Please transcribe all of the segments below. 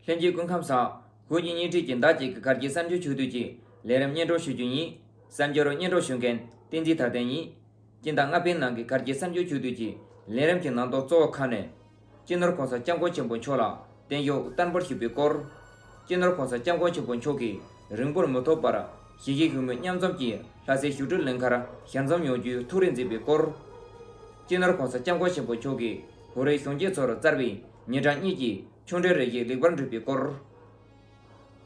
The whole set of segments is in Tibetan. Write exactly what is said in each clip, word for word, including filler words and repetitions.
ལྷན་རྒྱས་སྐུ་ཁམས་བཟང་། ཧུའུ་ཅིན་དབྱིན་ཁྲིད་ཀྱི་བདག་ཅིག་གི་གར་གྱི་གསར་འགྱུར་ཆོས་བསྡུས་ཀྱི་ལས་རིམ་སྙན་སྒྲོན་ཞུ་རྒྱུ་ཡིན། གསར་འགྱུར་སྙན་སྒྲོན་ཞུ་མཁན་བསྟན་འཛིན་དར་ལྡན་ཡིན། སྤྱི་ཟླ་ལྔ་པའི་ནང་གི་གར་གྱི་གསར་འགྱུར་ཆོས་བསྡུས་ཀྱི་ལས་རིམ་གྱི་ནང་དོན་གཙོ་བོ་ཁག་ནས། སྤྱི་ནོར་༸གོང་ས་༸སྐྱབས་མགོན་ཆེན་པོ་མཆོག་ལ་བརྟན་བཞུགས་བསྟར་འབུལ་ཞུས་པའི་སྐོར། སྤྱི་ནོར་༸གོང་ས་༸སྐྱབས་མགོན་ཆེན་པོ་མཆོག་གིས་རིང་པོར་མི་ཐོགས་པར་གཞིས་བྱེས་ཕོ་མོ་མཉམ་འཛོམས་ཀྱིས་ལྷ་སའི་བཞུགས་ཁྲི་ལིང་ཁར་ཞལ་འཛོམས་ཡོང་རྒྱུའི་ཐུགས་རེ་མཛད་པའི་སྐོར། སྤྱི་ནོར་༸གོང་ས་༸སྐྱབས་མགོན་ཆེན་པོ་མཆོག་གིས་བོད་རིགས་གཞོན་སྐྱེས་ཚོར་བསྩལ་བའི་ཉིན་གྲངས་གཉིས་ཀྱི་ཆོས་འབྲེལ་རེ་ཞིག་ལེགས་པར་གྲུབ་པའི་སྐོར།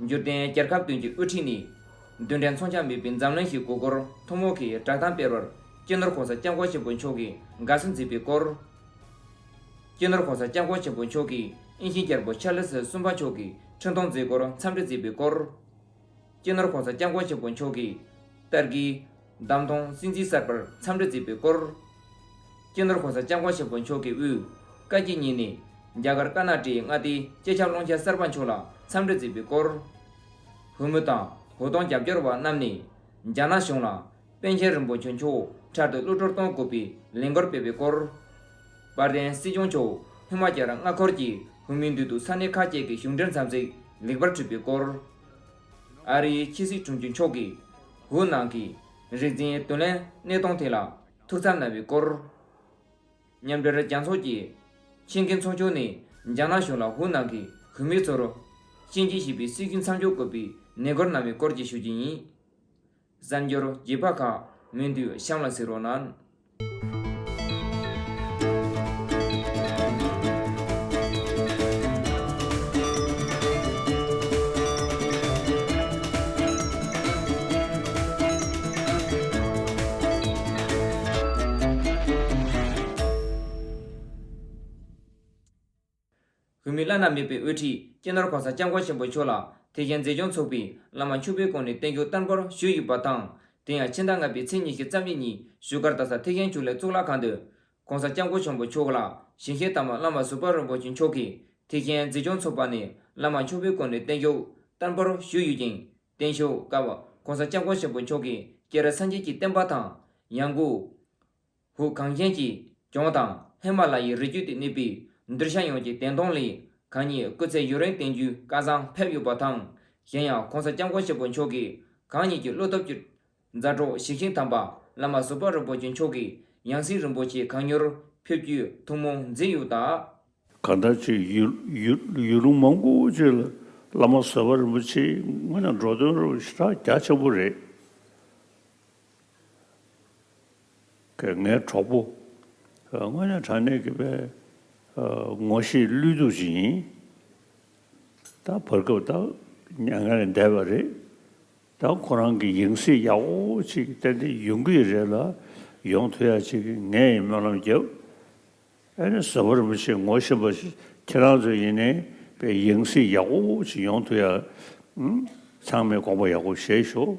འབྱོར་ལྡན་རྒྱལ་ཁབ་བདུན་གྱི་དབུ་ཁྲིད་ནས། རྡུལ་ཕྲན་མཚོན་ཆ་མེད་པའི་འཛམ་གླིང་ཞིག་དགོས་སྐོར་ཐུན་མོང་གི་བསྒྲགས་གཏམ་སྤེལ་བར་སྤྱི་ནོར་༸གོང་ས་༸སྐྱབས་མགོན་ཆེན་པོ་མཆོག་གིས་དགའ་བསུ་མཛད་པའི་སྐོར། སྤྱི་ནོར་༸གོང་ས་༸སྐྱབས་མགོན་ཆེན་པོ་མཆོག་གིས་དབྱིན་ཇིའི་རྒྱལ་པོ་ཆཱར་ལི་སི་གསུམ་པ་མཆོག་གི་འཁྲུངས་སྟོན་མཛད་སྒོར་འཚམས་འདྲི་མཛད་པའི་སྐོར། སྤྱི་ནོར་༸གོང་ས་༸སྐྱབས་མགོན་ཆེན་པོ་མཆོག་གིས་ཏུར་ཀིའི་འདམ་དོང་སྲིད་འཛིན་གསར་པར་འཚམས་འདྲི་མཛད་པའི་སྐོར། སྤྱི་ནོར་༸གོང་ས་༸སྐྱབས་མགོན་ཆེན་པོ་མཆོག་གིས་དབུས་ཀ་ཅི་གཉིས་ནས་རྒྱ་གར་ཀ་ན་ཊའི་མངའ་སྡེའི་སྤྱི་ཁྱབ་རླུང་འཕྲིན་གསར་པ་མཆོག་ལ་འཚམས་འདྲི་མཛད་པའི་སྐོར། བོད་མི་དང་བོད་དོན་རྒྱབ་སྐྱོར་བ་རྣམས་ནས་རྒྱ་ནག་གཞུང་ལ་པཎ་ཆེན་རིན་པོ་ཆེ་མཆོག་འཕྲལ་དུ་གློད་བཀྲོལ་གཏོང་དགོས་པའི་ལས་འགུལ་སྤེལ་བའི་སྐོར། དཔལ་ལྡན་སྲིད་སྐྱོང་མཆོག་ཧི་མ་ཅལ་མངའ་འཁོར་གྱི་བོད་མིའི་འདུས་སྡོད་ས་གནས་ཁག་ཅིག་གི་གཞུང་འབྲེལ་འཚམས་གཟིགས་ལེགས་པར་གྲུབ་པའི་སྐོར། ཨ་རིའི་ཕྱི་སྲིད་དྲུང་ཆེ་མཆོག་གིས་བོད་ནང་གི་རིག་འཛིན་དོན་ལྡན་གནས་སྟངས་ཐད་ལ་ཐུགས་འཚབ་གནང་བའི་སྐོར། མཉམ་འབྲེལ་རྒྱལ་ཚོགས་ཀྱི་ཆེད་མཁན་ཚོགས་ཆུང་ནས་རྒྱ་ནག་གཞུང་ལ་བོད་ནང་གི་བོད་མི་ཚོར་གཤིན་རྗེ་གཤེད་པའི་སྲོལ་རྒྱུན་མཚམས་འཇོག་དགོས་པའི་ནན་སྐུལ་གནང་བའི་སྐོར་གྱི་ཞུ་རྒྱུ་ཡིན། གསར་འགྱུར་རྒྱས་པ་ཁག་མུ་མཐུད་གཤམ་ལ་གཟིགས་རོགས་གནང་། བོད་མིའི་བླ་ན་མེད་པའི་དབུ་ཁྲིད་སྤྱི་ནོར་༸གོང་ས་༸སྐྱབས་མགོན་ཆེན་པོ་མཆོག་ལ་ཐེག་ཆེན་མཛེས་ལྗོངས་ཚོགས་པས་བླ་མ་མཆོད་པའི་སྒོ་ནས་བརྟན་བཞུགས་བསྟར་འབུལ་ཞུས་ཡོད་པ་དང་། དེ་ཡང་ཕྱི་ཟླ་ལྔ་པའི་ཚེས་ཉི་ཤུ་རྩ་གཉིས་ཉིན་བཞུགས་སྒར་རྡ་ས་ཐེག་ཆེན་ཆོས་གླིང་གཙུག་ལག་ཁང་དུ་༸གོང་ས་༸སྐྱབས་མགོན་ཆེན་པོ་མཆོག་ལ་ཞིང་གཤེགས་དམ་པ་བླ་མ་ཟུར་པ་རིན་པོ་ཆེ་མཆོག་གིས་ཐེག་ཆེན་མཛེས་ལྗོངས་ཚོགས་པ་ནས་བླ་མ་མཆོད་པའི་སྒོ་ནས་བརྟན་བཞུགས་བསྟར་འབུལ་ཞུས་ཡོད་ཅིང་། བརྟན་བཞུགས་སྐབས་༸གོང་ས་༸སྐྱབས་མགོན་ཆེན་པོ་མཆོག་གིས་སྤྱིར་སངས་རྒྱས་ཀྱི་བསྟན་པ་དང་། ཡང་སྒོས་ཧུའུ་གངས་ཅན་གྱི་ལྗོངས་དང་ཧི་མ་ལ་ཡའི་རི་རྒྱུད་དུ་གནས་པའི་གདུལ་བྱ་ཡོངས་ཀྱི་བདེན་དོན་ལ་གང་ཉིད་སྐུ་ཚེ་ཡུན་རིང་བརྟན་རྒྱུའི་བཀའ་བཟང་ཕེབས་ཡོད་པ་དང་། གཞན་ཡང་༸གོང་ས་༸སྐྱབས་མགོན་ཆེན་པོ་མཆོག་གིས་གང་ཉིད་ཀྱི་བློ་སྟོབས་ཀྱི་མཛའ་གྲོགས་ཞིང་གཤེགས་དམ་པ་བླ་མ་ཟུར་པ་རིན་པོ་ཆེ་མཆོག་གི་ཡང་སྲིད་རིན་པོ་ཆེ་གང་མྱུར་ཕེབས་རྒྱུའི་ཐུགས་སྨོན་མཛད་ཡོད་ད། གང་ལྟར་ཅིག་ཡུལ་ཡུལ་ཡུལ་ལུང་མང་པོ་ཅིག་ལ་བླ་མ་ཟུར་པ་རིན་པོ་ཆེ་དངོས་གནས་འགྲོ་དོན་རུ་ཞེ་དྲག་རྒྱ་ཆེན་པོ་རེད། ངའི་གྲོགས་པོ། དངོས་གནས་དྲང་གནས་ཀྱི་པའི་ངོ་ཤེས་བློས་གཏུག་ཅིག་ཡིན། ད་བར་སྐབས་ད་མྱ་ངན་ལས་འདས་པ་རེད། ད་ཁོ་རང་གི་ཡང་སྲིད་ཡག་པོ་ཅིག་ཏན་ཏན་ཡོང་གི་རེད་ལ། ཡོང་ཐུབ་ཡ་ཅིག་ངས་སྨོན་ལམ་བརྒྱབ། ཨ་ནི་ཟུར་པ་རིན་པོ་ཆེ་ངོ་ཤེས་པ་ཞིག་ཁྱེད་རང་ཚོ་ཡིན་ནའི་པའི་ཡང་སྲིད་ཡག་པོ་ཅིག་ཡོང་ཐུབ་ཡ། ཚང་མས་དགོངས་པ་ཡག་པོ་བཞེས་ཤོག་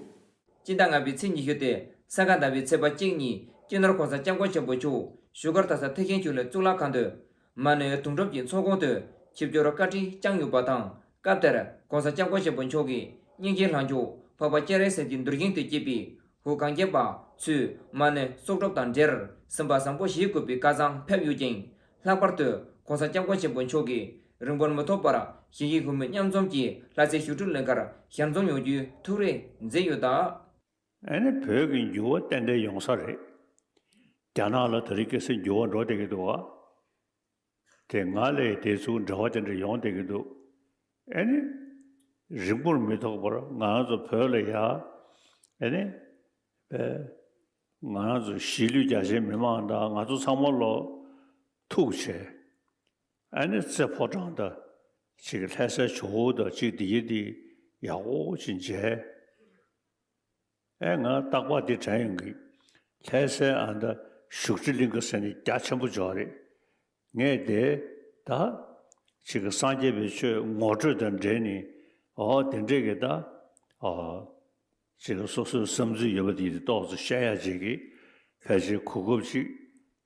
སྤྱི་ཟླ་ལྔ་པའི་ཚེས་ཉི་ཤུ་སྟེ་ས་ག་ཟླ་བའི་ཚེས་པ་གཅིག་ཉིན་སྤྱི་ནོར་༸གོང་ས་༸སྐྱབས་མགོན་ཆེན་པོ་མཆོག་བཞུགས་སྒར་རྡ་ས་ཐེག་ཆེན་ཆོས་གླིང་གཙུག་ལག་ཁང་དུ་མ་ཎི་དུང་སྒྲུབ་ཀྱི་ཚོགས་གོང་དུ་ཆིབས་བསྒྱུར་བཀའ་དྲིན་བསྐྱངས་ཡོད་པ་དང་། སྐབས་དེར་༸གོང་ས་༸སྐྱབས་མགོན་ཆེན་པོ་མཆོག་གིས་སྙིང་རྗེའི་ལྷ་མཆོག་འཕགས་པ་སྤྱན་རས་གཟིགས་ཀྱི་གདུལ་ཞིང་དུ་སྐྱེས་པའི་ཧུའུ་གངས་ཅན་པ་ཚོས་མ་ཎི་གསོག་སྒྲུབ་དང་འབྲེལ་སེམས་པ་བཟང་པོ་བཞེས་དགོས་པའི་བཀའ་བཟང་ཕེབས་ཡོད་ཅིང་། ལྷག་པར་དུ་༸གོང་ས་༸སྐྱབས་མགོན་ཆེན་པོ་མཆོག་གིས་རིང་པོར་མི་ཐོགས་པར་གཞིས་བྱེས་ཕོ་མོ་མཉམ་འཛོམས་ཀྱིས་ལྷ་སའི་བཞུགས་ཁྲི་ལིང་ཁར་ཞལ་འཛོམས་ཡོང་རྒྱུའི་ཐུགས་རེ་མཛད་ཡོད་ད། ཨ་ནི་བོད་ཀྱི་འགྱུར་བ་ཏན་ཏན་ཡོང་ས་རེད། རྒྱ་ནག་ལ་དེ་རིང་ཁ་སང་འགྱུར་བ་འགྲོ་བསྡད་ཀྱི་འདུག་བ། དེ་སྔ་ལས་དེ་ཚོ་འབྲེལ་བ་དེ་འདྲ་ཡོང་བསྡད་ཀྱི་འདུག་ཨ་ནི་རིང་པོར་མི་ཐོགས་པར་ང་རང་ཚོ་བོད་ལ་ཡ། ཨ་ནི་པའི་ང་རང་ཚོ་གཞིས་ལུས་རྒྱ་ཆེའི་མི་མང་དང་ང་ཚོ་ཚང་མ་ལོ་ཐུག་བྱས། ཨ་ནི་རྩེ་ཕོ་བྲང་དང་ཅིག་ལྷ་སའི་ཇོ་བོ་དང་ཅིག་འདི་ཡི་འདི་ཡག་པོ་ཅིག་མཇལ། ཨེ་ང་རྟག་པར་འདི་དྲན་ཡོང་གི། ལྷ་སའི་ཨ་མདའ་བཞུགས་ཁྲི་གླིང་ག་ཟེར་ནས་རྒྱ་ཆེན་པོ་འཇོག་རེད། ངས་དེ་ད་ཅིག་གི་སངས་རྒྱས་པའི་ཆོས་ངོ་སྤྲོད་དང་འབྲེལ་ནས་ཨོ་དེ་འདྲས་ཀྱི་ད་ཨོ་ཅིག་གི་སོ་སོའི་བསམ་ཚུལ་ཡོད་པ་དེ་ཏོག་ཙམ་བཤད་ཡ་ཅིག་གི་ཕལ་ཆེར་གོ་སྐབས་ཅིག་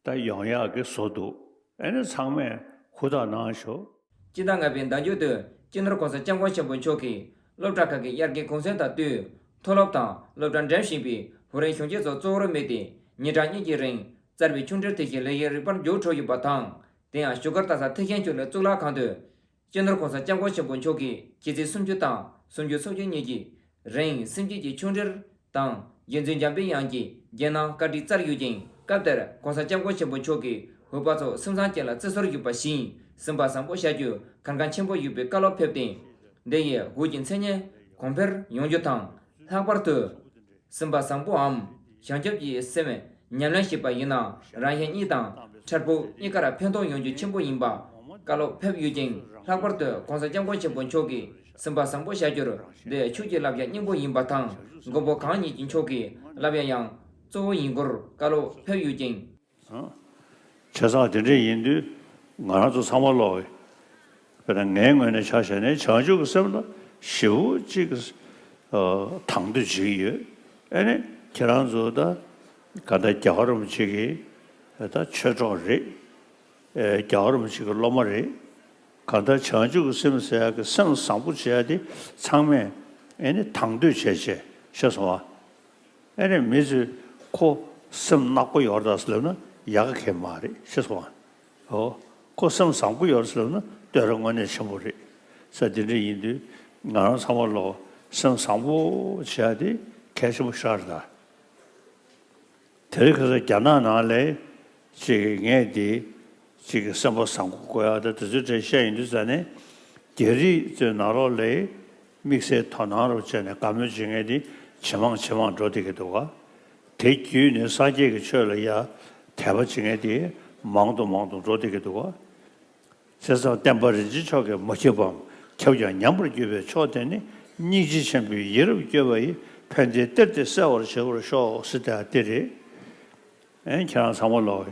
ད་ཡོང་ཡག་གི་བཟོ་འདུག་ཨེ་ནི་ཚང་མས་ཧུར་ཐག་གནང་ཤོག་སྤྱི་ཟླ་ལྔ་པའི་ཟླ་མཇུག་ཏུ་སྤྱི་ནོར་༸གོང་ས་༸སྐྱབས་མགོན་ཆེན་པོ་མཆོག་གིས་སློབ་གྲྭ་ཁག་གི་དབྱར་ཁའི་གུང་སེང་དང་བསྟུན་མཐོ་སློབ་དང་སློབ་གྲྭ་འགྲིམ་བཞིན་པའི་བོད་རིགས་གཞོན་སྐྱེས་ཚོ་གཙོ་བོར་དམིགས་ཏེ་ཉིན་གྲངས་གཉིས་ཀྱི་རིང་བསྩལ་བའི་ཆོས་འབྲེལ་དེ་བཞིན་ལེགས་ཤིང་རིགས་པར་འགྱུར་འགྲོ་ཡོད་པ་དང་། དེ་ཡང་བཞུགས་སྒར་རྡ་ས་ཐེག་ཆེན་ཆོས་གླིང་གཙུག་ལག་ཁང་དུ་ སྤྱི་ནོར་༸གོང་ས་༸སྐྱབས་མགོན་ཆེན་པོ་མཆོག་གིས་ཁྱེད་ཚེས་སུམ་ཅུ་དང་སུམ་ཅུ་སོ་བརྒྱད་གཉིས་ཀྱི་རིང་སེམས་བསྐྱེད་ཀྱི་ཆོས་འབྲེལ་དང་རྗེ་བཙུན་འཇམ་པའི་དབྱངས་ཀྱི་རྒྱན་ནང་བཀའ་དྲིན་སྩལ་ཡོད་ཅིང་། སྐབས་དེར་༸གོང་ས་༸སྐྱབས་མགོན་ཆེན་པོ་མཆོག་གིས་འོས་པ་ཚོ་སེམས་བཟང་ཅན་ལ་བརྩི་སྲོལ་ཡོད་པ་བཞིན་སེམས་པ་བཟང་པོ་བྱ་རྒྱུ་གལ་འགངས་ཆེན་པོ་ཡོད་པའི་བཀའ་སློབ་ཕེབས་ཏེ། འདི་ཡིས་འོས་ཀྱི་མཚན་སྙན་གོང་འཕེལ་ཡོང་རྒྱུ་དང་། ལྷག་པར་དུ། སེམས་པ་བཟང་པོའམ་བྱང་ཆུབ་ཀྱི་སེམས་ཉམས་ལེན་བྱེད་པ་ཡིན་ན་རང་གཞན་གཉིས་དང་འཕྲལ་ཕུགས་གཉིས་ཀར་ཕན་ཐོགས་ཡོང་རྒྱུ་ཆེན་པོ་ཡིན་པ་བཀའ་སློབ་ཕེབས་ཡོད་ཅིང་། ལྷག་པར་དུ་༸གོང་ས་༸སྐྱབས་མགོན་ཆེན་པོ་མཆོག་གིས་སེམས་པ་བཟང་པོ་བྱ་རྒྱུར་འདི་ཆོས་ཀྱི་བསླབ་བྱ་སྙིང་པོ་ཡིན་པ་དང་། མགོན་པོ་གང་ཉིད་ཀྱི་མཆོག་གི་བསླབ་བྱ་ཡང་གཙོ་བོ་ཡིན་སྐོར་བཀའ་སློབ་ཕེབས་ཡོད་ཅིང་། ཨང་། བྱས་ཙང་དེ་འདྲ་ཡིན་དུས་ང་རང་ཚོ་ཚང་མ་ལོག་གི། དཔེར་ན་ངའི་ངོས་ནས་ཆ་བཞག་ནས་བྱང་ཆུབ་ཀྱི་སེམས་ལ་ཞེ་པོ་ཅིག་གི་དང་དོད་བྱེད་ཀྱི་ཡོད། ཨ་ནི་ཁྱེད་རང་ཚོ་ད་ག་ད་རྒྱལ་བ་རིན་པོ་ཆེ་གི་ད་ཆོས་གྲོགས་རེད། ཨེ་རྒྱལ་བ་རིན་པོ་ཆེ་གི་སློབ་མ་རེད། གང་ལྟར་བྱང་ཆུབ་ཀྱི་སེམས་ཟེར་ཡག་གི་སེམས་བཟང་པོ་བྱེད་ཡག་དེ་ཚང་མས་ཨེ་ནི་དང་དོད་བྱས་བྱས་ཤེས་སོང་བ། ཨེ་ནི་མི་ཚོས་ཁོ་སེམས་ནག་པོ་ཡོད་རེད་ཟེར་ལབ་ན་ཡག་གི་མ་རེད་ཤེས་སོང་བ། ཨོ། ཁོ་སེམས་བཟང་པོ་ཡོད་རེད་ཟེར་ལབ་ན་བསྟོད་ར་དངོས་གནས་ཆེན་པོ་རེད། ས་དེ་འདྲ་ཡིན་དུས་ང་རང་ཚང་མ་ལོ་སེམས་བཟང་པོ་བྱེད་ཡག་དེ་གལ་ཆེན་པོ་ཞིག་རེད་ད། དེ་རིང་ཁ་སང་རྒྱ་ནག་ནང་ལ་ཅིག་ངས་འདི་ཅིག་སེམས་པ་བཟང་པོ་དགོས་ཡག་དང་དེ་ཚོའི་གྲས་བཤད་ཡོང་དུས་ཙ་ནས་རྒྱ་རིགས་ཚོའི་ནང་ལོགས་ལ་དམིགས་བསལ་དོ་སྣང་རུ་བྱས་ནས་དགའ་མོས་བྱེད་མཁན་དེ་ཇེ་མང་ཇེ་མང་འགྲོ་བསྡད་ཀྱི་འདུག་ག། དེ་བརྒྱུད་ནས་སངས་རྒྱས་ཀྱི་ཆོས་ལ་ཡ་དད་པ་བྱེད་མཁན་དེ་མང་དུ་མང་དུ་འགྲོ་བསྡད་ཀྱི་འདུག་ག། བྱས་ཙང་བསྟན་པ་རིན་ཆེན་མཆོག་གིས་མ་ཁྱབ་པའམ་ཁྱབ་ཀྱང་ཉམས་པར་གྱུར་པའི་ཕྱོགས་དེ་ནི་སྙིང་རྗེ་ཆེན་པོའི་ཡིད་རབ་བསྐྱོད་པ་ཡིས་ཕན་བདེའི་གཏེར་དེ་གསལ་བར་བྱེད་པར་ཤོག་ཟེར་ཏེ་དེ་རེད། ཨེ་ཁྱེད་རང་ཚང་མ་ལོག་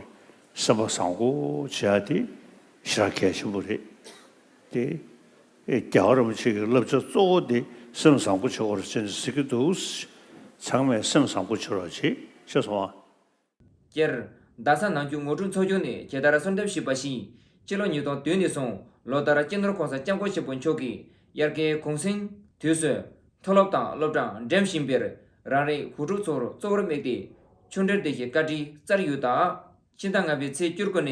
སེམས་པ་བཟང་པོ་བྱེད་ཡག་དེ་ཞེ་དྲག་གལ་ཆེན་པོ་རེད། དེ་ཨེ་རྒྱལ་བ་རིན་པོ་ཆེ་གི་བསླབ་བྱ་གཙོ་བོ་དེ་སེམས་བཟང་པོ་བྱེད་དགོས་རེད་ཅེས་ཟེར་གྱི་འདུག། ཚང་མས་སེམས་བཟང་པོ་བྱེད་རོགས་བྱེད་ཤེས་སོང་ཨ། སྤྱིར། རྡ་ས་ནང་ཆོས་ངོ་སྤྲོད་ཚོགས་ཆུང་ནས་ཇི་ལྟར་གསོལ་འདེབས་ཞུས་པ་བཞིན། སྤྱི་ལོ་ཉིས་སྟོང་བདུན་ནས་བཟུང་ལོ་ལྟར་སྤྱི་ནོར་༸གོང་ས་༸སྐྱབས་མགོན་ཆེན་པོ་མཆོག་གིས་དབྱར་ཁའི་གུང་སེང་དུས་སུ་མཐོ་སློབ་དང་སློབ་གྲྭ་འགྲིམ་བཞིན་པའི་རང་རེའི་བུ་ཕྲུག་ཚོར་གཙོ་བོར་དམིགས་ཏེ་ཆོས་འབྲེལ་སྡེ་བཞིའི་བཀའ་དྲིན་སྩལ་ཡོད་སྟབས། ཕྱི་ཟླ་ལྔ་པའི་ཚེས་བཅུ་དགུ་ནས་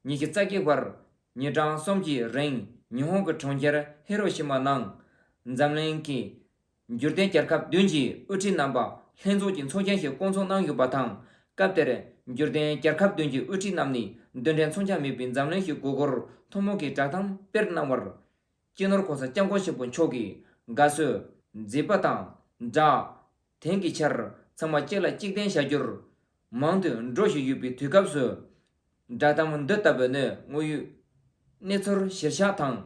ཉི་ཤུ་རྩ་བརྒྱད་བར་ཉིན་གྲངས་གསུམ་གྱི་རིང་ཉི་ཧོང་གི་གྲོང་ཁྱེར་ཧི་རོ་ཤི་མ་ནང་འཛམ་གླིང་གི་འབྱོར་ལྡན་རྒྱལ་ཁབ་བདུན་གྱི་དབུ་ཁྲིད་རྣམ་པ་ལྷན་ཚོགས་ཀྱི་ཚོགས་ཆེན་ཞིག་བསྐོང་ཚོགས་གནང་ཡོད་པ་དང་། སྐབས་དེར་འབྱོར་ལྡན་རྒྱལ་ཁབ་བདུན་གྱི་དབུ་ཁྲིད་རྣམས་ནས་རྡུལ་ཕྲན་མཚོན་ཆ་མེད་པའི་འཛམ་གླིང་ཞིག་དགོས་སྐོར་ཐུན་མོང་གི་བསྒྲགས་གཏམ་སྤེལ་གནང་བར། སྤྱི་ནོར་༸གོང་ས་༸སྐྱབས་མགོན་ཆེན་པོ་མཆོག་གིས་དགའ་བསུ་མཛད་པ་དང་སྦྲགས། དེང་གི་ཆར་ཚང་མ་གཅིག་ལ་གཅིག་བརྟེན་བྱ་རྒྱུར་མང་དུ་འགྲོ་བཞིན་ཡོད་པའི་དུས་སྐབས་སུ། བསྒྲགས་གཏམ་འདི་ལྟ་བུ་ནི་དངོས་ཡོད་གནས་ཚུལ་གཞིར་བཞག་དང་།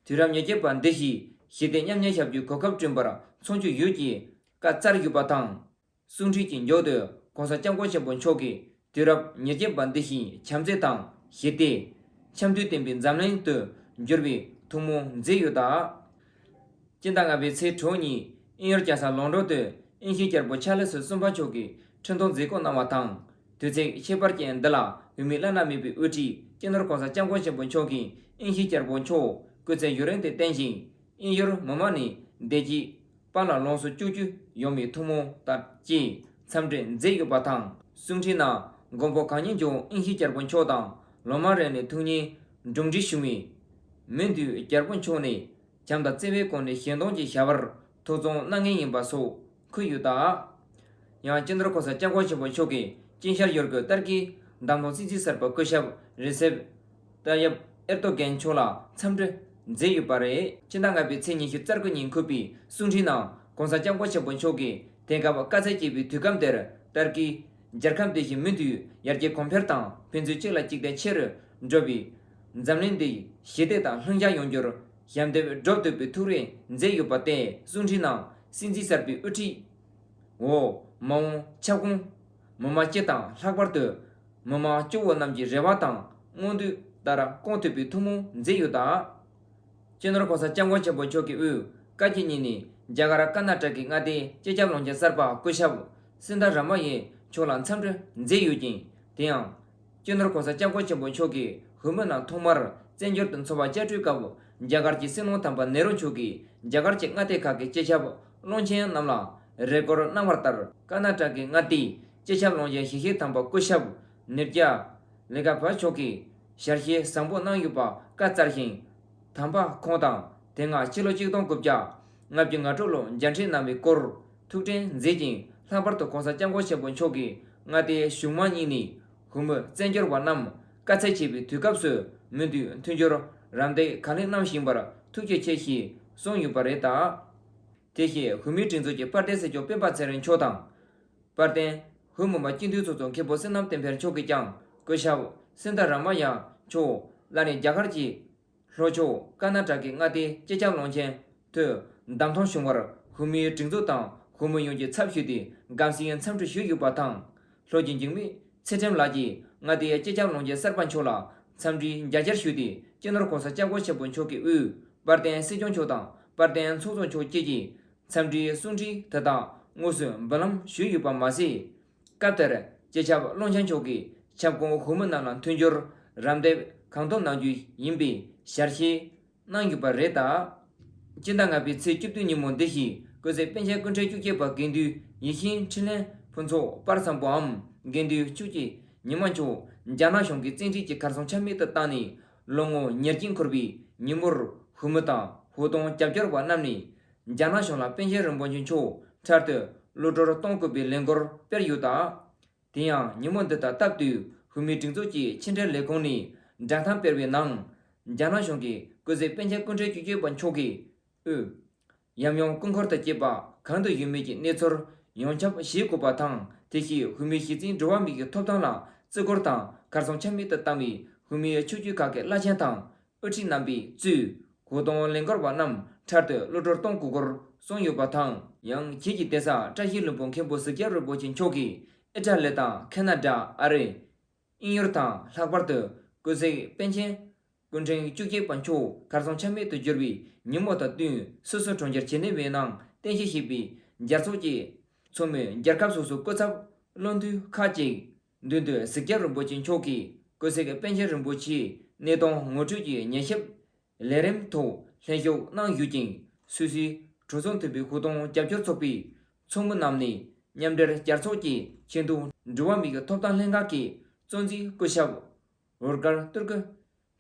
དུས་རབས་ཉེར་གཅིག་པ་འདི་ཞིག་ཞི་བདེ་མཉམ་གནས་བྱ་རྒྱུའི་གོ་སྐབས་བསྐྲུན་པར་མཚོན་རྒྱུ་ཡོད་ཅེས་བཀའ་སྩལ་ཡོད་པ་དང་། གསུང་འཕྲིན་གྱི་མཇུག་ཏུ་༸གོང་ས་༸སྐྱབས་མགོན་ཆེན་པོ་མཆོག་གིས་དུས་རབས་ཉེར་གཅིག་པ་འདི་བཞིན་བྱམས་བརྩེ་དང་ཞི་བདེ། འཆམ་མཐུན་ལྡན་པའི་འཛམ་གླིང་དུ་འགྱུར་བའི་ཐུགས་སྨོན་མཛད་ཡོད་སྟབས། སྤྱི་ཟླ་ལྔ་པའི་ཚེས་དྲུག་ཉིན་དབྱིན་ཡུལ་རྒྱལ་ས་ལོན་ཌོན་དུ་དབྱིན་ཇིའི་རྒྱལ་པོ་ཆཱ་ལི་སི་གསུམ་པ་མཆོག་གིས་འཕྲིན་ཐུང་མཛད་སྒོ་གནང་བ་དང་། དུས་ཚིགས་ཁྱད་པར་ཅན་འདི་ལ་འོས་མི་བླ་ན་མེད་པའི་དབུ་ཁྲིད་སྤྱི་ནོར་༸གོང་ས་༸སྐྱབས་མགོན་ཆེན་པོ་མཆོག་གིས་དབྱིན་ཇིའི་རྒྱལ་པོ་མཆོག་སྐུ་ཚེ་ཡུན་རིང་དུ་བརྟན་ཞིང་། དབྱིན་ཡུལ་མི་མང་ནས་བདེ་སྐྱིད་པ་ལ་ལོངས་སུ་སྤྱོད་རྒྱུ་ཡོང་བའི་ཐུགས་སྨོན་དང་བཅས་འཚམས་འདྲི་མཛད་ཡོད་པ་དང་། གསུང་འཕྲིན་ནང་མགོན་པོ་གང་ཉིད་མཆོག་དབྱིན་ཇིའི་རྒྱལ་པོ་མཆོག་དང་ལོ་མང་རིང་ནས་ཐུགས་མཉེས་གདུང་འདྲེས་བྱུང་བའི་མི་འདུས་རྒྱལ་པོ་མཆོག་ནས་བྱམས་དང་བརྩེ་བའི་སྒོ་ནས་ཞལ་འདོན་གྱི་བྱ་བར་ཐུགས་བརྩོན་གནང་མཁན་ཡིན་པ་སོགས་འཁོད་ཡོད་སྟབས། ཡང་སྤྱི་ནོར་༸གོང་ས་༸སྐྱབས་མགོན་ཆེན་པོ་མཆོག་གིས་ཅིན་ཤར་ཡུལ་གྱི་ཏུར་ཀིའི་བདམས་ཐོན་སྲིད་འཛིན་གསར་པ་སྐུ་ཞབས་རེ་སེབ་ཏཱ་ཡབ་ཨེར་ཏོ་གན་མཆོག་ལ་འཚམས་འདྲི་མཛད་ཡོད་པ་རེད། ཕྱི་ཟླ་ལྔ་པའི་ཚེས་ཉི་ཤུ་རྩ་དགུ་ཉིན་འཁོད་པའི་གསུང་འཕྲིན་ནང་༸གོང་ས་༸སྐྱབས་མགོན་ཆེན་པོ་མཆོག་གིས་དེང་སྐབས་དཀའ་ཚེགས་ཆེ་བའི་དུས་སྐབས་འདིར་ཏུར་ཀིའི་རྒྱལ་ཁབ་འདི་བཞིན་མུ་མཐུད་ཡར་རྒྱས་གོང་འཕེལ་དང་ཕན་ཚུན་གཅིག་ལ་གཅིག་བརྟེན་ཆེ་རུ་འགྲོ་བའི་འཛམ་གླིང་འདི་ཞི་བདེ་དང་ལྷིང་འཇགས་ཡོང་རྒྱུར་ཞབས་འདེགས་སྒྲུབ་ཐུབ་པའི་ཐུགས་རེ་མཛད་ཡོད་པ་སྟེ། གསུང་འཕྲིན་ནང་སྲིད་འཛིན་གསར་པའི་དབུ་ཁྲིད་འོག་མ་འོངས་ཁྱབ་ཁོངས་མི་མང་སྤྱི་དང་ལྷག་པར་དུ་མི་མང་སྐྱོ་བོ་རྣམས་ཀྱི་རེ་བ་དང་མངོན་འདོད་ལྟར་སྐོང་ཐུབ་པའི་ཐུགས་སྨོན་མཛད་ཡོད་སྟབས། སྤྱི་ནོར་༸གོང་ས་༸སྐྱབས་མགོན་ཆེན་པོ་མཆོག་གིས་དབུས་བཀའ་སྤྱི་གཉིས་ནས་རྒྱ་གར་ཀར་ན་ཊ་ཀའི་མངའ་སྡེའི་སྤྱི་ཁྱབ་བློན་ཆེན་གསར་པ་སྐུ་ཞབས་སིན་དྷ་ར་མ་ཡེ་མཆོག་ལ་འཚམས་འདྲི་མཛད་ཡོད་ཅིང་། དེ་ཡང་། སྤྱི་ནོར་༸གོང་ས་༸སྐྱབས་མགོན་ཆེན་པོ་མཆོག་གིས་འོས་མི་རྣམས་ཐོག་མར་བཙན་བྱོལ་དུ་འཚོགས་པ་བཅའ་སྒྲིག་སྐབས། རྒྱ་གར་གྱི་སྲིད་བློན་དམ་པ་ནེ་རུ་མཆོག་གིས་རྒྱ་གར་གྱི་མངའ་སྡེ་ཁག་གི་སྤྱི་ཁྱབ་བློན་ཆེན་རྣམས་ལ་རེ་སྐུལ་གནང་བ་ལྟར། ཀར་ན་ཊ་ཀའི་མངའ་སྡེའི་སྤྱི་ཁྱབ་བློན་ཆེན་ཞིང་གཤེགས་དམ་པ་སྐུ་ཞབས་ནིར་ཇ་ལི་ག་པ་མཆོག་གིས་ཞལ་བཞེས་བཟང་པོ་གནང་ཡོད་པ་བཀའ་སྩལ་ཞིང་། དམ་པ་ཁོང་དང་དེ་སྔ་ཕྱི་ལོ་ཆིག་སྟོང་དགུ་བརྒྱ་ལྔ་བཅུ་ང་དྲུག་ལོར་མཇལ་འཕྲད་གནང་བའི་སྐོར་ཐུགས་དྲན་མཛད་ཅིང་། ལྷག་པར་དུ་༸གོང་ས་༸སྐྱབས་མགོན་ཆེན་པོ་མཆོག་གིས་མངའ་སྡེའི་གཞུང་མང་གཉིས་ནས་བོད་མི་བཙན་བྱོལ་བ་རྣམས་དཀའ་ཚེགས་ཆེ་བའི་དུས་སྐབས་སུ་མུ་མཐུད་མཐུན་འགྱུར་རམ་འདེགས་གང་ལེགས་གནང་བཞིན་པར་ཐུགས་རྗེ་ཆེ་ཞེས་གསུངས་ཡོད་པ་རེད་ད། དེ་བཞིན་བོད་མིའི་སྒྲིག་འཛུགས་ཀྱི་དཔལ་ལྡན་སྲིད་སྐྱོང་སྤེན་པ་ཚེ་རིང་མཆོག་དང་། དཔལ་ལྡན་བོད་མི་མང་སྤྱི་འཐུས་ཚོགས་གཙོ་མཁན་པོ་བསོད་ནམས་བསྟན་འཕེལ་མཆོག་གིས་ཀྱང་སྐུ་ཞབས་སིན་ད་ར་མ་ཡ་མཆོག་སླར་ཡང་རྒྱ་གར་གྱི་ལྷོ་ཕྱོགས་ཀར་ན་ཊ་ཀའི་མངའ་སྡེའི་སྤྱི་ཁྱབ་བློན་ཆེན་དུ་བདམས་ཐོན་བྱུང་བར་བོད་མིའི་སྒྲིག་འཛུགས་དང་བོད་མི་ཡོངས་ཀྱི་ཚབ་ཞུས་ཏེ་དགའ་བསུའི་འཚམས་འདྲི་ཞུས་ཡོད་པ་དང་། ལྷོ་སྤྱི་འཇིགས་མེད་ཚེ་ཕྲན་ལགས་ཀྱིས་མངའ་སྡེའི་སྤྱི་ཁྱབ་བློན་ཆེན་གསར་པ་མཆོག་ལ་འཚམས་འདྲིའི་མཇལ་བཅར་ཞུས་ཏེ། སྤྱི་ནོར་༸གོང་ས་༸སྐྱབས་མགོན་ཆེན་པོ་མཆོག་གི་དབུས་དཔལ་ལྡན་སྲིད་སྐྱོང་མཆོག་དང་དཔལ་ལྡན་ཚོགས་གཙོ་མཆོག་བཅས་ཀྱིས་འཚམས་འདྲིའི་གསུང་འཕྲིན་དེ་དག་དངོས་སུ་འབུལ་ལམ་ཞུས་ཡོད་པ་མ་ཟད། སྐབས་དེར་སྤྱི་ཁྱབ་བློན་ཆེན་མཆོག་གིས་ཁྱབ་ཁོངས་བོད་མི་རྣམས་ལ་མཐུན་འགྱུར་རམ་འདེགས་གང་ཐུབ་གནང་རྒྱུ་ཡིན་པའི་ཞལ་བཞེས་གནང་ཡོད་པ་རེད་ད། སྤྱི་ཟླ་ལྔ་པའི་ཚེས་བཅུ་བདུན་ཉིན་མོ་འདི་ཞིག་སྐུ་ཚེ་པཎ་ཆེན་སྐུ་ཕྲེང་བཅུ་གཅིག་པ་དགེ་འདུན་ཡིད་བཞིན་འཕྲིན་ལས་ཕུན་ཚོགས་དཔལ་བཟང་པོའམ་དགེ་འདུན་བཅུ་གཅིག་ཉི་མ་མཆོག་རྒྱ་ནག་གཞུང་གིས་བཙན་ཁྲིད་ཀྱིས་གར་སོང་ཆ་མེད་དུ་བཏང་ནས་ལོ་ངོ་ཉེར་གཅིག་འཁོར་བའི་ཉིན་མོར་བོད་དོན་རྒྱབ་སྐྱོར་བ་རྣམས་ནས་རྒྱ་ནག་གཞུང་ལ་པཎ་ཆེན་རིན་པོ་ཆེ་མཆོག་འཕྲལ་དུ་གློད་གྲོལ་གཏོང་དགོས་པའི་ལས་འགུལ་སྤེལ་ཡོད་ད། དེ་ཡང་ཉིན་མོ་འདི་དང་སྟབས་བསྟུན་བོད་མིའི་སྒྲིག་འཛུགས་ཀྱི་ཕྱི་འབྲེལ་ལས་ཁུངས་ནས་བསྒྲགས་གཏམ་སྤེལ་བའི་ནང་། རྒྱ་ནག་གཞུང་གིས་སྐུ་ཚེ་པཎ་ཆེན་སྐུ་ཕྲེང་བཅུ་གཅིག་པ་མཆོག་གི་དབུས་ཡམ་ཡོམ་སྐུ་འཁོར་དང་བཅས་པ་གང་དུ་ཡོད་མེད་ཀྱི་གནས་ཚུལ་ཡོངས་ཁྱབ་བྱེད་དགོས་པ་དང་། དེ་བཞིན་བོད་མིའི་གཞི་རྩའི་འགྲོ་བ་མིའི་ཐོབ་ཐང་ལ་བརྩི་བཀུར་དང་གར་སོང་ཆ་མེད་དུ་བཏང་བའི་བོད་མིའི་ཆོས་བརྒྱུད་ཁག་གི་བླ་ཆེན་དང་། དབུ་ཁྲིད་རྣམ་པས་གཙོས་བོད་དོན་ལས་འགུལ་བ་རྣམས་འཕྲལ་དུ་གློད་གྲོལ་གཏོང་དགོས་སྐོར་གསུངས་ཡོད་པ་དང་། ཡང་ཁྱེད་ཀྱི་གདན་ས་བཀྲ་ཤིས་ལྷུན་པོ་མཁན་པོ་གཟིགས་རྒྱལ་རིན་པོ་ཆེ་མཆོག་གིས་ཨི་ཊ་ལི་དང་ཁེ་ན་ཌ། ཨ་རི། དབྱིན་ཡུལ་དང་། ལྷག་པར་དུ་སྐུ་ཚེ་པཎ་ཆེན་སྐུ་ཕྲེང་བཅུ་གཅིག་པ་མཆོག་གར་སོང་ཆ་མེད་དུ་གྱུར་བའི་ཉིན་མོ་དང་བསྟུན། སོ་སོའི་གྲོང་ཁྱེར་ཇི་ནི་ཝའི་ནང་རྟེན་གཞི་བྱས་པའི་རྒྱལ་ཚོགས་ཀྱི་ཚོགས་མི་རྒྱལ་ཁབ་སོ་སོའི་སྐུ་ཚབ་བློན་འདུས་ཁག་ཅིག་མདུན་དུ་གཟིགས་རྒྱལ་རིན་པོ་ཆེ་མཆོག་གིས་སྐུ་ཚེ་པཎ་ཆེན་རིན་པོ་ཆེའི་གནས་སྟངས་ངོ་སྤྲོད་ཀྱི་ཉན་ཞིབ་ལས་རིམ་ཐོག་ལྷན་ཞུགས་གནང་ཡོད་ཅིང་། སུད་སིའི་གྲོས་ཚོགས་མཐུན་པའི་བོད་དོན་རྒྱབ་སྐྱོར་ཚོགས་པའི་ཚོགས་མི་རྣམས་ནས་མཉམ་འབྲེལ་རྒྱལ་ཚོགས་ཀྱི་ཆེས་མཐོའི་འགྲོ་བ་མིའི་ཐོབ་ཐང་ལྷན་ཁང་གི་གཙོ་འཛིན་སྐུ་ཞབས་ཨོ་ལི་གར་ཏུར་ཀི་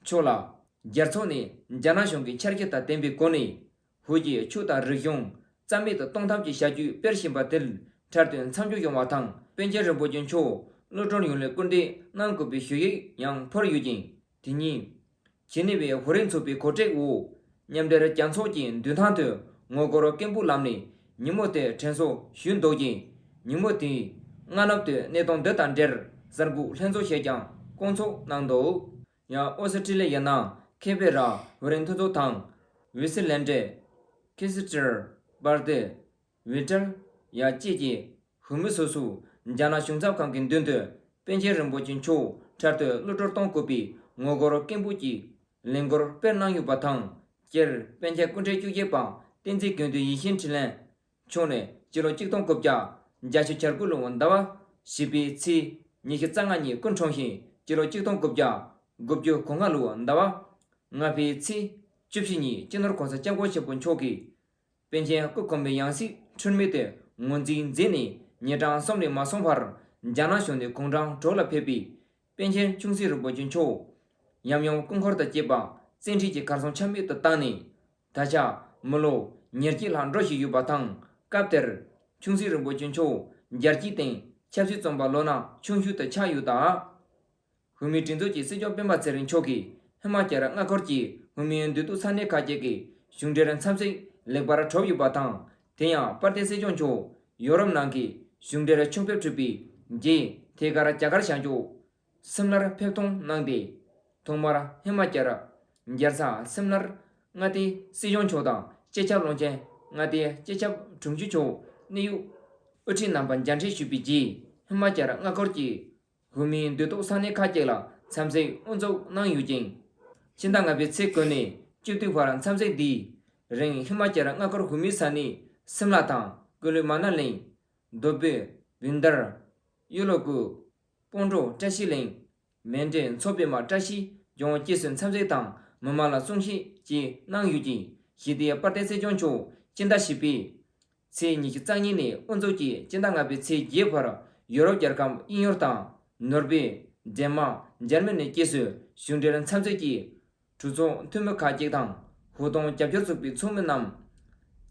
མཆོག་ལ་རྒྱལ་ཚོགས་ནས་རྒྱ་ནག་གཞུང་གི་འཆར་གཞི་དང་ལྡན་པའི་སྒོ་ནས། བོད་ཀྱི་ཆོས་དང་རིག་གཞུང་རྩ་མེད་དུ་གཏོང་ཐབས་ཀྱི་བྱ་སྤྱོད་སྤེལ་བཞིན་པ་དེར་འཕྲལ་དུ་མཚམས་འཇོག་ཡོང་བ་དང་། པཎ་ཆེན་རིན་པོ་ཆེ་མཆོག་གློད་གྲོལ་ཡོང་སླད་སྐུལ་འདེད་གནང་དགོས་པའི་ཞུ་ཡིག་ཡང་ཕུལ་ཡོད་ཅིང་། དེ་ཉིན་ཇི་ནི་ཝའི་བོད་རིགས་ཚོགས་པའི་གོ་སྒྲིག་འོག་མཉམ་འབྲེལ་རྒྱལ་ཚོགས་ཀྱི་མདུན་ཐང་དུ་ངོ་རྒོལ་སྐད་འབོད་ལམ་ནས་ཉིན་མོ་དེ་དྲན་གསོ་ཞུས་འདུག་ཅིང་། ཉིན་མོ་དེའི་སྔ་ནུབ་ཏུ་གནས་སྟངས་འདི་དང་འབྲེལ་གསར་འགོད་ལྷན་ཚོགས་ཤིག་ཀྱང་བསྐོང་ཚོགས་གནང་འདུག། ཡང་ཨོ་སི་ཁྲི་ལི་ཡའི་ནང་ཁེ་པེ་ར་བོད་རིགས་མཐུན་ཚོགས་དང་། ཝི་སི་ལན་ཌའི་ཁི་སི་ཊར་པར་ཏི་ཝི་ཊལ་ཡ་བཅས་ཀྱི་བོད་མི་སོ་སོས་རྒྱ་ནག་གཞུང་ཚབ་ཁང་གི་མདུན་དུ་པཎ་ཆེན་རིན་པོ་ཆེ་མཆོག་འཕྲལ་དུ་གློད་གྲོལ་གཏོང་དགོས་པའི་ངོ་རྒོལ་སྐད་འབོད་ཀྱི་ལས་འགུལ་སྤེལ་གནང་ཡོད་པ་དང་། སྤྱིར་པཎ་ཆེན་སྐུ་ཕྲེང་བཅུ་གཅིག་པ་བསྟན་འཛིན་དགེ་འདུན་ཡིད་བཞིན་འཕྲིན་ལས་མཆོག་ནི་སྤྱི་ལོ་ཆིག་སྟོང་དགུ་བརྒྱ་བརྒྱད་ཅུ་གྱ་དགུ་ལོའི་ཟླ་བ་བཞི་པའི་ཚེས་ཉི་ཤུ་རྩ་ལྔ་ཉིན་སྐུ་འཁྲུངས་ཤིང་། སྤྱི་ལོ་ཆིག་སྟོང་དགུ་བརྒྱ་དགུ་བཅུ་གོ་ལྔ་ལོའི་ཟླ་བ་ལྔ་པའི་ཚེས་བཅུ་བཞི་ཉིན་སྤྱི་ནོར་༸གོང་ས་༸སྐྱབས་མགོན་ཆེན་པོ་མཆོག་གིས་པཎ་ཆེན་སྐུ་གོང་མའི་ཡང་སྲིད་འཁྲུལ་མེད་དུ་ངོས་འཛིན་མཛད་ནས། ཉིན་གྲངས་གསུམ་ལས་མ་སོང་བར་རྒྱ་ནག་གཞུང་ནས་དགུང་གྲངས་དྲུག་ལ་ཕེབས་པའི་པཎ་ཆེན་ཆུང་སྲིད་རིན་པོ་ཆེ་མཆོག་ཡམ་ཡོམ་སྐུ་འཁོར་དང་བཅས་པ་བཙན་ཁྲིད་ཀྱིས་གར་སོང་ཆ་མེད་དུ་བཏང་ནས། ད་ཆ་མི་ལོ་ཉེར་གཅིག་ལྷག་འགྲོ་བཞིན་ཡོད་པ་དང་། སྐབས་དེར་ཆུང་སྲིད་རིན་པོ་ཆེ་མཆོག་རྒྱལ་སྤྱིའི་སྟེང་ཆབ་སྲིད་བཙོན་པ་ལོ་ན་ཆུང་ཤོས་དུ་ཆགས་ཡོད་ད། བོད་མིའི་སྒྲིག་འཛུགས་ཀྱི་སྲིད་སྐྱོང་སྤེན་པ་ཚེ་རིང་མཆོག་གིས་ཧི་མ་ཅལ་མངའ་ཁུལ་གྱི་བོད་མིའི་འདུས་སྡོད་ས་གནས་ཁག་ཅིག་གི་གཞུང་འབྲེལ་འཚམས་གཟིགས་ལེགས་པར་གྲུབ་ཡོད་པ་དང་། དེ་ཡང་དཔལ་ལྡན་སྲིད་སྐྱོང་མཆོག་ཡོ་རོབ་ནང་གི་གཞུང་འབྲེལ་ཕྱོགས་ཕེབས་གྲུབ་པའི་རྗེས། ཐད་ཀར་རྒྱ་གར་བྱང་ཕྱོགས་སིམ་ལར་ཕེབས་གཏོང་གནང་སྟེ། ཐོག་མར་ཧི་མ་ཅལ་རྒྱལ་ས་སིམ་ལར་མངའ་སྡེའི་སྲིད་སྐྱོང་མཆོག་དང་། སྤྱི་ཁྱབ་བློན་ཆེན། མངའ་སྡེའི་སྤྱི་ཁྱབ་དྲུང་ཆེ་མཆོག་གནད་ཡོད་དབུ་ཁྲིད་རྣམ་པ་མཇལ་འཕྲད་ཞུས་པའི་རྗེས། ཧི་མ་ཅལ་མངའ་ཁུལ་གྱི་བོད་མིའི་འདུས་སྡོད་ས་གནས་ཁག་ཅིག་ལ་འཚམས་གཟིགས་དབུ་འཛུགས་གནང་ཡོད་ཅིང་། ཕྱི་ཟླ་ལྔ་པའི་ཚེས་དགུ་ནས་བཅུ་བདུན་བར་འཚམས་གཟིགས་འདིའི་རིང་། ཧི་མ་ཅལ་མངའ་ཁུལ་བོད་མིའི་ས་གནས་སིམ་ལ་དང་། ཀུ་ལུ་མ་ན་ལི། དོབ་པོ། བིན་དར། ཡུ་ལོ་ཀུ། སྤོན་ཊོ། བཀྲ་ཤིས་གླིང་། མན་ཌེ། མཚོ་པདྨ། བཀྲ་ཤིས་ལྗོངས་བཅས་སུ་འཚམས་གཟིགས་དང་མི་མང་ལ་གསུང་བཤད་བཅས་གནང་ཡོད་ཅིང་། ཞི་བདེའི་དཔལ་ལྡན་སྲིད་སྐྱོང་མཆོག་སྤྱི་ཟླ་བཞི་པའི་ཚེས་ཉི་ཤུ་རྩ་གཉིས་ནས་དབུ་འཛུགས་ཀྱིས་སྤྱི་ཟླ་ལྔ་པའི་ཚེས་བརྒྱད་བར་ཡོ་རོབ་རྒྱལ་ཁབ་དབྱིན་ཡུལ་དང་ནོར་ཝེ། ཌེན་མཱག། འཇར་མ་ནི་བཅས་སུ་གཞུང་འབྲེལ་འཚམས་གཟིགས་ཀྱིས་ གྲོས་ཚོགས་འཐུས་མི་ཁག་ཅིག་དང་ཧུའུ་ཏུང་རྒྱབ་སྐྱོར་ཚོགས་པའི་ཚོགས་མི་རྣམས་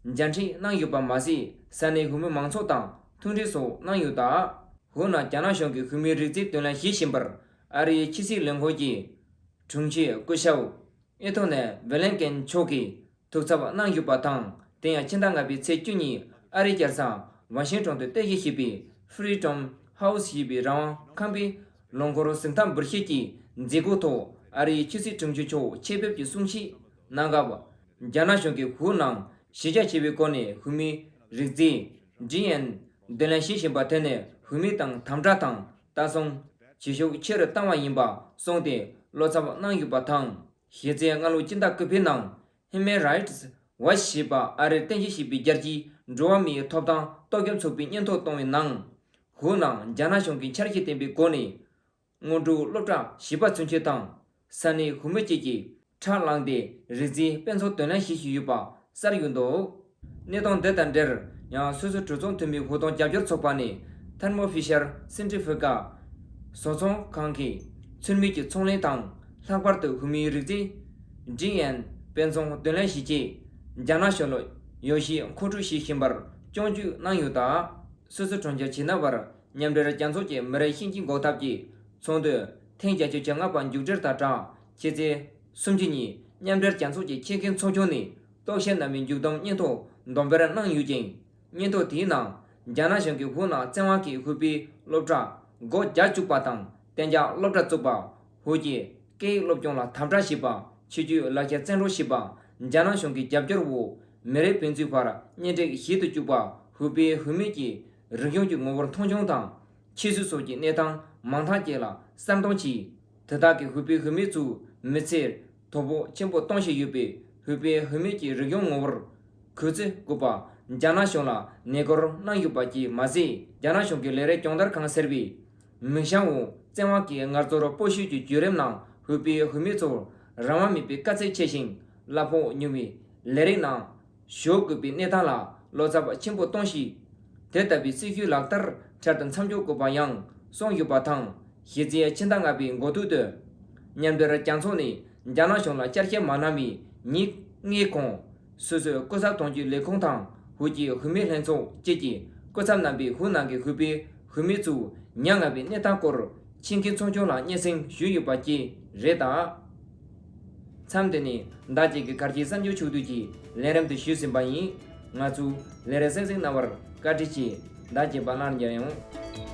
མཇལ་འཕྲད་གནང་ཡོད་པ་མ་ཟད། ས་གནས་ཧུའུ་མི་མང་ཚོགས་དང་ཐུག་འཕྲད་སོགས་གནང་ཡོད་སྟབས། ཧུའུ་ནང་རྒྱ་ནག་གཞུང་གིས་ཧུའུ་མིའི་རིགས་རྫས་དོན་ལེན་བྱེད་བཞིན་པར་ཨ་རིའི་ཕྱི་སྲིད་ལས་ཁུངས་ཀྱི་དྲུང་ཆེ་སྐུ་ཞབས་ཨེ་ཐོ་ནེ་ཝེ་ལན་ཀེན་མཆོག་གིས་ཐུགས་འཚབ་གནང་ཡོད་པ་དང་། དེ་ཡང་ཕྱི་ཟླ་ལྔ་པའི་ཚེས་བཅུ་ཉིན་ཨ་རིའི་རྒྱལ་ས་ཝ་ཤིང་ཊོན་དུ་རྟེན་གཞི་བྱས་པའི་Freedom House ཞེས་པའི་རང་དབང་ཁང་པའི་ལོ་འཁོར་གཟེངས་རྟགས་འབུལ་བཞེས་ཀྱི་མཛད་སྒོའི་ཐོག་ཨ་རིའི་ཕྱི་སྲིད་དྲུང་ཆེ་མཆོག་ཆེད་ཕེབས་ཀྱིས་གསུང་བཤད་གནང་སྐབས། རྒྱ་ནག་གཞུང་གིས་ཧུའུ་ནང་གཞི་རྒྱ་ཆེ་བའི་སྒོ་ནས་ཧུའུ་མིའི་རིགས་རྫས་ཌི་ཨེན་ཨེ་དོན་ལེན་བྱེད་བཞིན་པ་དེ་ནི་ཧུའུ་མི་དང་དམ་དྲག་དང་ལྟ་སྲུང་བྱེད་ཤུགས་ཆེ་རུ་བཏང་བ་ཡིན་པ་གསུངས་ཏེ་བློ་འཚབ་གནང་ཡོད་པ་དང་། གཞི་རྩའི་སྔ་ལོ་སྤྱི་ཟླ་དགུ་པའི་ནང་Human Rights Watch ཞེས་པ་ཨ་རིར་རྟེན་གཞི་བྱས་པའི་རྒྱལ་སྤྱིའི་འགྲོ་བ་མིའི་ཐོབ་ཐང་གཏོར་སྐྱོན་ཚོགས་པས་སྙན་ཐོ་བཏང་བའི་ནང་། ཧུའུ་ནང་རྒྱ་ནག་གཞུང་གིས་འཆར་གཞི་ལྡན་པའི་སྒོ་ནས་སྔོན་འགྲོའི་སློབ་གྲྭ་བཞི་པ་ཚུན་ཆད་དང་ས་གནས་ཧུའུ་མི་བཅས་ཀྱིས་ཁྲལ་བླངས་ཏེ་རིགས་རྫས་དཔེ་མཚོན་དོན་ལེན་བྱེད་བཞིན་ཡོད་པ་གསལ་ཡོད་འདུག་གནས་སྟངས་འདི་དང་འབྲེལ་ཡང་སོ་སོའི་གྲོས་ཚོགས་འཐུས་མི་ཧུའུ་ཏུང་རྒྱབ་སྐྱོར་ཚོགས་པ་ནས་Thermo Fisher Scientific བཟོ་ཚོང་ཁང་གི་ཚོད་མའི་ཚོང་ལས་དང་། ལྷག་པར་དུ་ཧུའུ་མིའི་རིགས་རྫས་ཌི་ཨེན་ཨེ་དཔེ་མཚོན་དོན་ལེན་བྱེད་ཆེད་རྒྱ་ནག་གཞུང་ལ་ཡོ་བྱད་མཁོ་སྤྲོད་བྱེད་བཞིན་པར་སྐྱོན་བརྗོད་གནང་ཡོད་སྟབས། སོ་སོའི་གྲོང་ཁྱེར་ཇི་ནི་ཝར་མཉམ་འབྲེལ་རྒྱལ་ཚོགས་ཀྱི་མི་རིགས་ཤེས་ཀྱི་འགོག་ཐབས་ཀྱི་ཚོགས་འདུ་ཐེངས་བརྒྱད་ཅུ་གྱ་ལྔ་པ་མཇུག་སྒྲིལ་དང་སྦྲགས། ཕྱི་ཚེས་སུམ་ཅུ་ཉིན་མཉམ་འབྲེལ་རྒྱལ་ཚོགས་ཀྱི་ཆེད་མཁས་ཚོགས་ཆུང་ནས་རྟོག་ཞིབ་གནང་བའི་མཇུག་བསྡོམས་སྙན་ཐོ་འདོན་སྤེལ་གནང་ཡོད་ཅིང་། སྙན་ཐོ་དེའི་ནང་རྒྱ་ནག་གཞུང་གིས་ཧུའུ་ནང་བཙན་དབང་གིས་ཧུའུ་པེའི་སློབ་གྲྭ་སྒོ་རྒྱག་བཅུག་པ་དང་གཏན་འཇགས་སློབ་གྲྭ་བཙུགས་པ། ཧུའུ་ཀྱི་སྐད་ཡིག་སློབ་སྦྱོང་ལ་དམ་དྲག་བྱས་པ། ཆོས་བརྒྱུད་ལེགས་སྐྱེས་བཙན་འཕྲོག་བྱས་པ། རྒྱ་ནག་གཞུང་གི་རྒྱབ་སྐྱོར་འོག་མི་རིགས་ཕན་ཚུན་བར་གཉེན་སྒྲིག་ཞིབ་ཏུ་བཅུག་པ། ཧུའུ་པེའི་ཧུའུ་མི་གྱི་རིག་གཞུང་གི་ངོ་བོར་མཐོང་ཆུང་དང་། ཆོས་སྲིད་སོགས་ཀྱི་གནས་སྟངས་མང་དག་ཅིག་ལ་གསལ་སྟོན་བྱས། དེ་དག་གིས་ཧུའུ་པེའི་ཧུའུ་མི་ཚོའི་མི་ཚེར་དོ་ཕོག་ཆེན་པོ་གཏོང་བཞིན་ཡོད་པས། ཧུའུ་པེའི་ཧུའུ་མི་གྱི་རིག་གཞུང་ངོ་བོར་གུས་བརྩི་དགོས་པ་རྒྱ་ནག་གཞུང་ལ་ནན་སྐུལ་གནང་ཡོད་པ་བཅས་མ་ཟད། རྒྱ་ནག་གཞུང་གི་ལས་རིགས་སྦྱོང་བརྡར་ཁང་ཟེར་བའི་མིང་བྱང་འོག་བཙན་དབང་གིས་ངལ་རྩོལ་སྤོ་བཤུད་ཀྱི་བརྒྱུད་རིམ་ནང་ཧུའུ་པེའི་ཧུའུ་མི་ཚོར་རང་དབང་མེད་པའི་དཀའ་ཚེགས་ཆེ་ཞིང་གླ་ཕོགས་ཉུང་བའི་ལས་རིགས་ནང་ཞུགས་དགོས་པའི་གནས་སྟངས་ལ་བློ་འཚབ་ཆེན་པོ་གཏོང་ཞིང་། དེ་ལྟ་བུའི་སྲིད་བྱུས་ལག་བསྟར་འཕྲལ་དུ་མཚམས་འཇོག་དགོས་པ་ཡང་གསུངས་ཡོད་པ་དང་། གཞི་རྩའི་ཕྱི་ཟླ་ལྔ་པའི་འགོ་སྟོད་དུ་མཉམ་འབྲེལ་རྒྱལ་ཚོགས་ནས་རྒྱ་ནག་གཞུང་ལ་བསྐྱར་ཞིབ་མ་གནང་བའི་ཉིན་ལྔའི་གོང་། སོ་སོའི་སྐུ་ཚབ་དོན་གཅོད་ལས་ཁུངས་དང་ཧུའུ་ཀྱི་ཧུའུ་མི་ལྷན་ཚོགས་བཅས་ཀྱིས་སྐུ་ཚབ་རྣམ་པས་ཧུའུ་ནང་གི་ཧུའུ་པེའི་ཧུའུ་མི་ཚོའི་ཉམ་ང་བའི་གནས་སྟངས་སྐོར་ཆེད་མཁས་ཚོགས་ཆུང་ལ་སྙན་སེང་ཞུས་ཡོད་པ་བཅས་རེད་དཱ། མཚམས་འདི་ནས་བདག་བཅས་ཀྱི་གར་གྱི་གསར་འགྱུར་ཕྱོགས་བསྡུས་ཀྱི་ལས་རིམ་དེ་ཞུས་ཟིན་པ་ཡིན། ང་ཚོའི་ལས་རིམ་གསན་གཟིགས་གནང་བར་བཀའ་དྲིན་ཆེ། ཟླ་བརྒྱད་པ་ལྔར་མཇལ་ཡོང་།